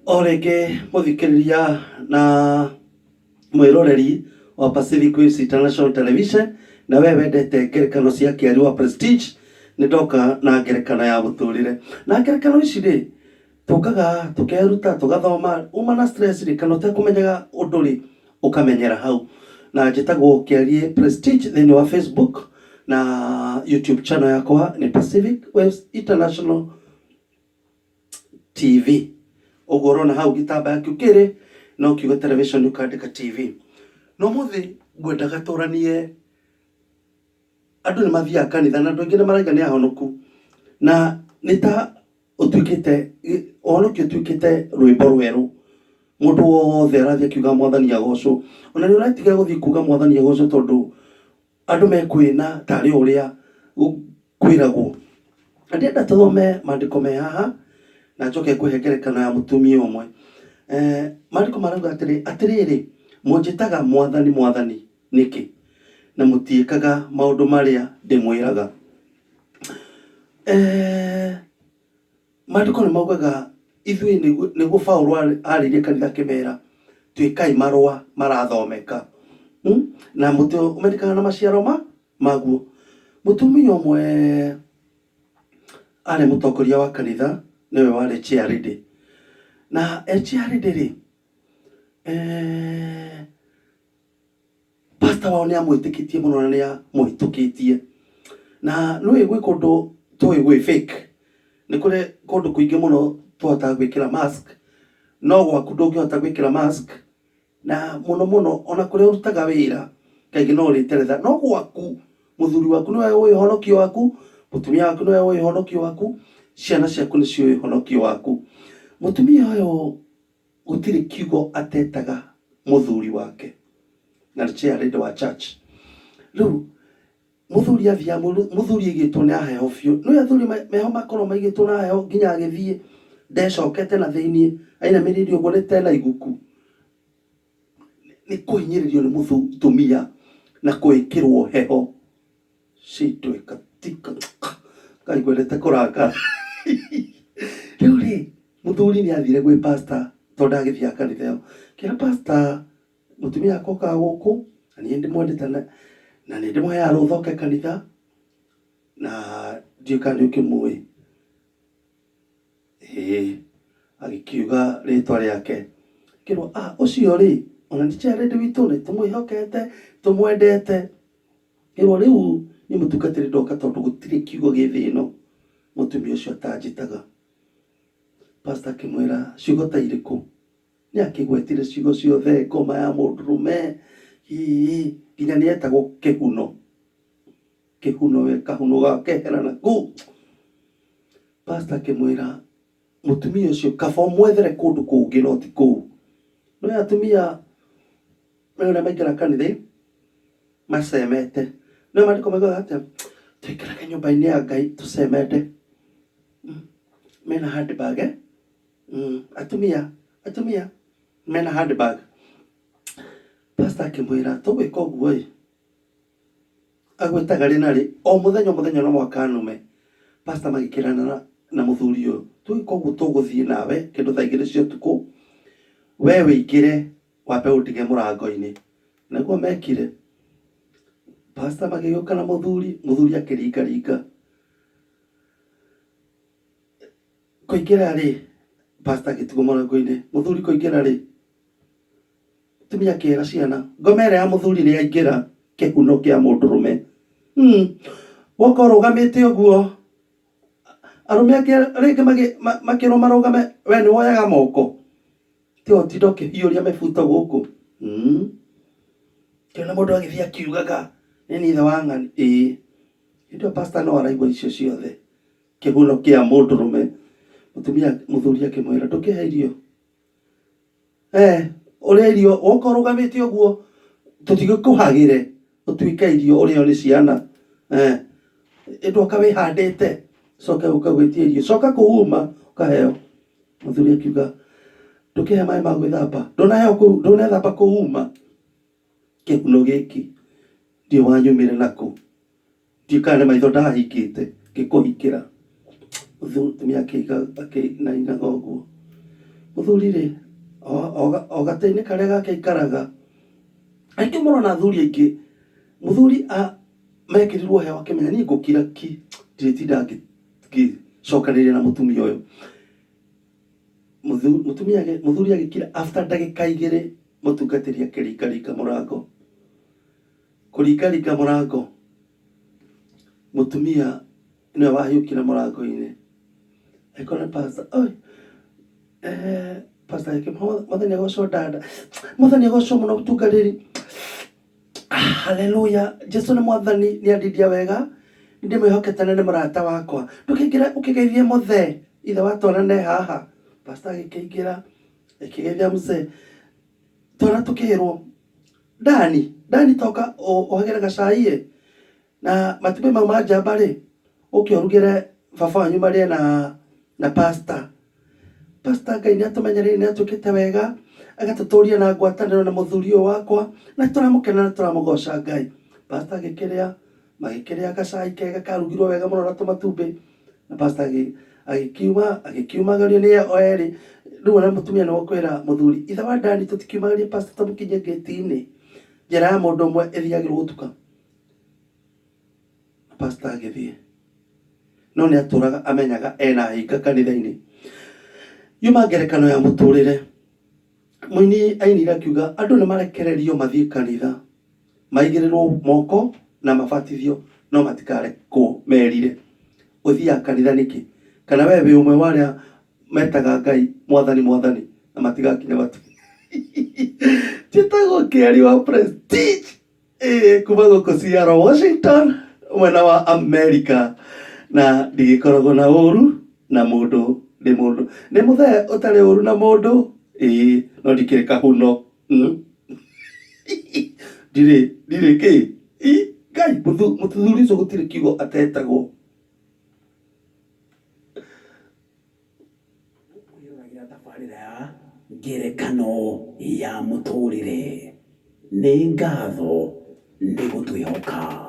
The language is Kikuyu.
O rĩngĩ mũthikĩrĩria na mwĩroreri wa Pacific Waves International Television, na we wendete ngerekano cia Kĩari wa Prestige, nĩ ndoka na ngerekano ya mũtũrĩre. Na ngerekano ici rĩ, tũkaga tũkeruta tũgathoma, uma na stress rĩ, kana ũtekũmenyaga ũndũ rĩ, ũkamenyera hau. Na njĩtagwo Kĩariĩ Prestige thĩinĩ wa Facebook na YouTube channel yakwa nĩ Pacific Waves International TV. Ũguo ũrona hau gĩtambaya kĩu kĩrĩ, no kiugo television ũkandĩka TV. Na ũmũthĩ ngwendaga tũranie, andũ nĩ mathiaga kanitha na andũ aingĩ nĩ marauga nĩ ahonoku, na nĩ ta ũtuĩkĩte, ũhonokio ũtuĩkĩte rwĩmbo rwerũ. Mũndũ wothe arathiĩ akiuga Mwathani agocwo. Ona nĩ ũretigĩra gũthiĩ kuga Mwathani agocwo tondũ andũ mekwĩna tarĩ o ũrĩa kwĩragwo. Na ndĩrenda tũthome maandĩko me haha na njoke ngũhe ngerekano ya mũtumia ũmwe. Maandĩko marauga atĩrĩ, atĩrĩrĩ, mũnjĩtaga Mwathani, Mwathani nĩkĩ, na mũtiĩkaga maũndũ marĩa ndĩmwĩraga? Maandĩko nĩ maugaga ithuĩ nĩguo Paũlũ arĩirie kanitha akĩmera, tuĩkai marũa marathomeka, na mũtĩ ũmenyekaga na maciaro maguo. Mũtumia ũmwe arĩ mũtongoria wa kanitha nĩwe warĩ chair lady, na e chair lady rĩ, pastor wao nĩ amwĩtĩkĩtie mũno na nĩ amũhĩtũkĩtie. Na nĩũĩ gwĩ kũndũ tũĩ gwĩ fake, nĩ kũrĩ kũndũ kũingĩ mũno tũhotaga gwĩkĩra mask, no gwaku ndũngĩhota gwĩkĩra mask, na mũno mũno ona kũrĩa ũrutaga wĩra kaingĩ no ũrĩteretha, no gwaku mũthuri waku nĩwe ũĩ ũhonokio waku, mũtumia waku nĩwe ũĩ ũhonokio waku, ciana ciaku nĩ ciũĩ ũhonokio waku. Mũtumia ũyũ gũtirĩ kiugo atetaga mũthuri wake, na nĩ chair lady wa church. Rĩu mũthuri athiaga, mũthuri aigĩtwo nĩ heho biũ. Nĩũĩ athuri meho makoragwo maigĩtwo na heho nginya agĩthiĩ ndecokete na thĩiniĩ, ainamĩrĩire ũguo nĩ ta ena iguku. Nĩ kũhinyĩrĩrio nĩ mũtumia na gwĩkĩrwo heho. Shindwe katika Ngai ngwendete kũrakara. Rĩu rĩ, mũthuri nĩ athire gwĩ pastor tondũ ndagĩthiaga kanitha ĩyo. Akĩra pastor, mũtumia wakwa okaga gũkũ na niĩ ndĩmwendete na nĩ ndĩmũheaga rũtha oke kanitha na ndiũĩ kana nĩ ũkĩmũĩ. Ĩĩ, agĩkiuga rĩtwa rĩake. Akĩrwo, ah, ũcio rĩ, ona nĩ chair lady witũ, nĩ tũmwĩhokete, tũmwendete. Ngĩrwo rĩu niĩ mũtungatĩri ndoka tondũ gũtirĩ kiugo gĩ thĩ ĩno mũtumia ũcio atanjĩtaga. Pastor akĩmwĩra ciugo ta irĩkũ? Nĩ akĩgwetire ciugo ciothe, ngoma ya mũndũrũme, hihi, nginya nĩ etagwo kĩhuno. Kĩhuno we kahuno gakehera na kũu. Pastor akĩmwĩra mũtumia ũcio kaba ũmwethere kũndũ kũngĩ no ti kũu. No atumia nĩ ũrĩa maingĩra kanitha macemete. No maandĩko maugaga atĩa? Tũikaraga nyũmba-inĩ ya Ngai tũcemete. Mena handbag eh? Atumia, atumia mena handbag. Pastor akĩmwĩra tũgwĩka ũguo ĩ, agwĩtaga rĩ na rĩ, o mũthenya o mũthenya no mũhaka anume. Pastor magĩkĩrana na mũthuri ũyũ, tũgwĩka ũguo tũgũthiĩ nawe kĩndũ thaa igĩrĩ cia ũtukũ, we wĩingĩre wambe ũndige mũrango-inĩ. Nĩguo mekire. Pastor magĩgĩũka na mũthuri, mũthuri akĩringaringa. Kũingĩra rĩ, pastor agĩtigwo mũrango-inĩ, mũthuri kũingĩra rĩ, mũtumia akĩra ciana, ngoma ĩrĩa ya mũthuri nĩ yaingĩra kĩhuno kĩa mũndũrũme. Woka ũrũgamĩte ũguo, arũme angĩ rĩngĩ makĩrwo marũgame, we nĩ woyaga moko? Tiga ũtinda ũkĩhiũria mĩbuto gũkũ. Kĩona mũndũ agĩthiĩ akiugaga, nĩ niĩ ithe wa ng'ani. Ĩĩ. Hĩndĩ ĩyo pastor no araigua icio ciothe. Kĩhuno kĩa mũndũrũme. Mũtumia, mũthuri akĩmwĩra, ndũkĩhe irio. Eh, ũrĩa irio, woka ũrũgamĩte ũguo, tũtigĩkũhagĩre, ũtuĩke irio ũrĩo nĩ ciana. Eh, ĩndĩ ũka wĩhandĩte, coke ũke gwĩtia irio. Coka kũu uma, ũkaheo. Mũthuri akiuga, ndũkĩhe maĩ ma gwĩthamba. Ndũnaheo kũu, ndũnethamba kũu uma. Kĩhuno gĩkĩ, ndiũĩ wanyumire nakũ. Ndiũĩ kana nĩ maitho ndahingĩte ngĩkũhingĩra. Mũtumia akĩinainaga ũguo. Mũthuri rĩ, o gatĩ-inĩ karĩa gake aikaraga, aingĩ mũrona athuri aingĩ, mũthuri mekĩrirwo heho akĩmenya niĩ ngũkira ki, ndirĩtinda ngĩcokanĩrĩria na mũtumia ũyũ. Mũtumia mũthuri agĩkira after ndagĩka igĩrĩ mũtungatĩri akĩringaringa mũrango. Kũringaringa mũrango, mũtumia nĩwe wahiũkire mũrango-inĩ. Agĩkora nĩ pastor, oi, pastor agĩkĩmwĩra mwathani agocwo dada, mwathani agocwo mũno mũtungatĩri. Haleluya, Jesu nĩ mwathani nĩ andindia wega, nĩ ndĩmwĩhokete na nĩ mũrata wakwa. Ndũkĩingĩre ũkĩgeithie mũthee, ithe wa twana ne haha. Pastor agĩkĩingĩra, akĩgeithia mzee. Twana tũkĩrwo, Dani, Dani toka ũhagĩre gacai ĩ, na matumbĩ mau ma njamba rĩ, ũke ũrugĩre baba wanyu marĩe na na pastor. Pastor Ngai nĩ atũmenyereire nĩ atwĩkĩte wega, agatũtũria na ngwatanĩro na mũthuri ũyũ wakwa, na tũramũkenera na tũramũgoca Ngai. Pastor agĩkĩrĩa, magĩkĩrĩa gacai kega karugirwo wega mũno na tũmatumbĩ, na pastor agĩkiuma, agĩkiumagario nĩ o erĩ. Rĩu ona mũtumia nĩwe ũkwĩra mũthuri, ithe wa Dani tũtikiumagarie pastor tũmũkinyie ngĩti-inĩ. Njĩra ya mũndũ ũmwe ĩthiagĩrwo gũtuka. Na pastor agĩthiĩ. No nĩ atũraga amenyaga ena hinga kanitha-inĩ. Yuma ngerekano ya mũtũrĩre. Mũini ainire akiuga andũ nĩ marekererio mathiĩ kanitha, maigĩrĩrwo moko na mabatithio no matikarekwo merire. Ũthiaga kanitha nĩkĩ? Kana we wĩ ũmwe wa arĩa metaga Ngai mwathani mwathani na matigakinya matu. Njĩtagwo Kĩari wa Prestige. Ĩĩ kuma gũkũ Seattle, Washington, mwena wa America. Na ndigĩkoragwo na ũru na mũndũ, ndĩ mũndũ, ndĩ mũthee ũtarĩ ũru na mũndũ, ĩĩ no ndikĩrĩ kahuno. Ndirĩ, ndirĩ kĩ? Ĩ Ngai, mũthuri ũcio gũtirĩ kiugo atetagwo. Ũkwĩroragĩra tabarĩra ya Ngerekano ya Mũtũrĩre. Nĩ ngatho nĩ gũtwĩhoka.